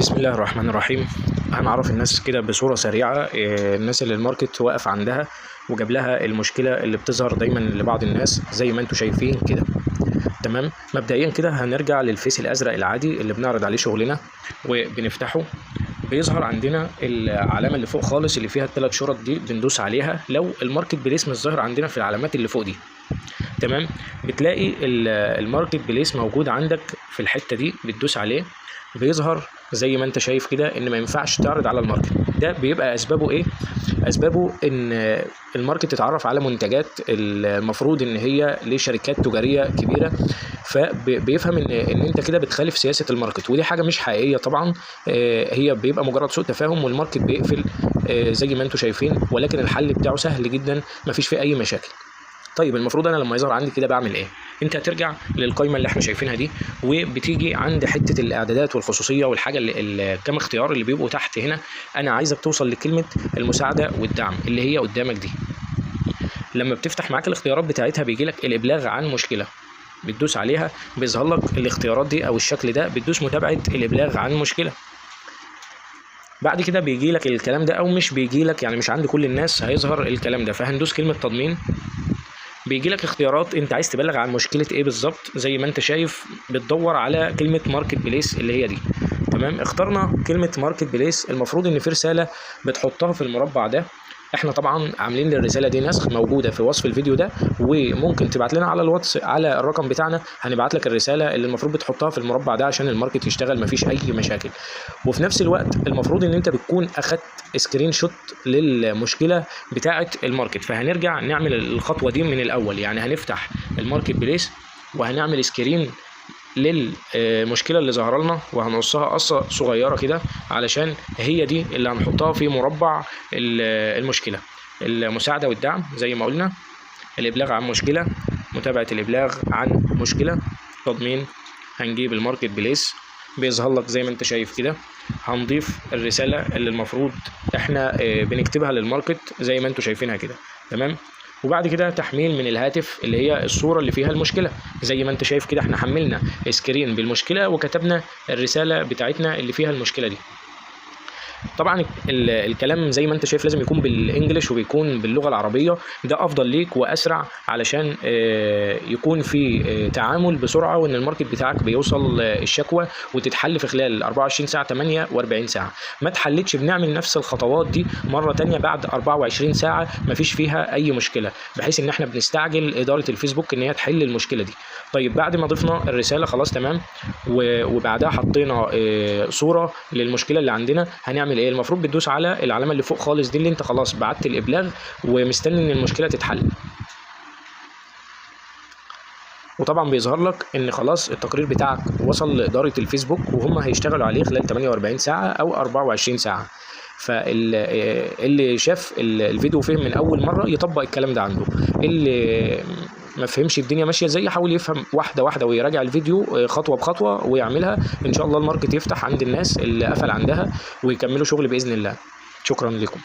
بسم الله الرحمن الرحيم. هنعرف الناس كده بصورة سريعة، الناس اللي ال market واقف عندها وجاب لها المشكلة اللي بتظهر دايما لبعض الناس زي ما انتم شايفين كده. تمام، مبدئيا كده هنرجع للفيس الازرق العادي اللي بنعرض عليه شغلنا وبنفتحه. بيظهر عندنا العلامة اللي فوق خالص اللي فيها الثلاث شرط دي، بندوس عليها لو ال marketplace مش ظاهر عندنا في العلامات اللي فوق دي. تمام، بتلاقي ال marketplace موجود عندك في الحتة دي، بتدوس عليه بيظهر زي ما انت شايف كده ان ما ينفعش تعرض على ال market. ده بيبقى اسبابه ايه؟ اسبابه ان ال market تتعرف على منتجات المفروض ان هي لشركات تجارية كبيرة، فبيفهم ان انت كده بتخالف سياسة ال market، ودي حاجة مش حقيقية طبعا. هي بيبقى مجرد سوء تفاهم وال market بيقفل زي ما انتم شايفين، ولكن الحل بتاعه سهل جدا، مفيش فيه اي مشاكل. طيب المفروض انا لما يظهر عندي كده بعمل ايه؟ انت هترجع للقائمه اللي احنا شايفينها دي، وبتيجي عند حتة الاعدادات والخصوصيه والحاجة اللي كام اختيار اللي بيبقوا تحت هنا. انا عايزك توصل لكلمة المساعدة والدعم اللي هي قدامك دي. لما بتفتح معاك الاختيارات بتاعتها بيجي لك الابلاغ عن مشكلة، بتدوس عليها بيظهر لك الاختيارات دي او الشكل ده، بتدوس متابعه الابلاغ عن مشكلة. بعد كده بيجي لك الكلام ده او مش بيجي لك، يعني مش عند كل الناس هيظهر الكلام ده. فهندوس كلمة تضمين، بيجي لك اختيارات انت عايز تبلغ عن مشكلة ايه بالظبط. زي ما انت شايف بتدور على كلمة marketplace اللي هي دي. تمام، اخترنا كلمة marketplace. المفروض ان في رسالة بتحطها في المربع ده، احنا طبعا عاملين للرسالة دي نسخ موجودة في وصف الفيديو ده، وممكن تبعت لنا على الواتس على الرقم بتاعنا، هنبعت لك الرسالة اللي المفروض بتحطها في المربع ده عشان ال market يشتغل مفيش اي مشاكل. وفي نفس الوقت المفروض ان انت بتكون اخدت screenshot للمشكلة بتاعه ال market. فهنرجع نعمل الخطوة دي من الاول، يعني هنفتح ال marketplace وهنعمل screen للمشكلة اللي ظهر لنا، وهنقصها قصة صغيرة كده علشان هي دي اللي هنحطها في مربع المشكلة. المساعدة والدعم زي ما قلنا، الابلاغ عن مشكلة، متابعه الابلاغ عن مشكلة، تضمين. هنجيب ال marketplace بيظهر لك زي ما انت شايف كده. هنضيف الرسالة اللي المفروض احنا بنكتبها لل market زي ما انتم شايفينها كده. تمام، وبعد كده تحميل من الهاتف اللي هي الصورة اللي فيها المشكلة. زي ما انت شايف كده احنا حملنا screen بالمشكلة وكتبنا الرسالة بتاعتنا اللي فيها المشكلة دي. طبعا الكلام زي ما انت شايف لازم يكون بال English وبيكون باللغة العربية، ده افضل ليك واسرع علشان يكون في تعامل بسرعة، وان ال market بتاعك بيوصل الشكوى وتتحل في خلال 24 ساعة 48 ساعة. ما اتحلتش بنعمل نفس الخطوات دي مرة تانية بعد 24 ساعة مفيش فيها اي مشكلة، بحيث ان احنا بنستعجل ادارة الفيسبوك ان هي تحل المشكلة دي. طيب بعد ما ضفنا الرسالة خلاص تمام، وبعدها حطينا صوره للمشكلة اللي عندنا، هنعمل ايه؟ المفروض بتدوس على العلامة اللي فوق خالص دي اللي انت خلاص بعت الابلاغ ومستني ان المشكلة تتحل. وطبعا بيظهر لك ان خلاص التقرير بتاعك وصل لادارة الفيسبوك وهم هيشتغلوا عليه خلال 48 ساعة او 24 ساعة. فاللي شاف الفيديو فهم من اول مرة يطبق الكلام ده عنده، اللي ما فهمش الدنيا ماشية ازاي يحاول يفهم واحدة واحدة ويراجع الفيديو خطوة بخطوة ويعملها. ان شاء الله ال market يفتح عند الناس اللي قفل عندها ويكملوا شغل باذن الله. شكرا لكم.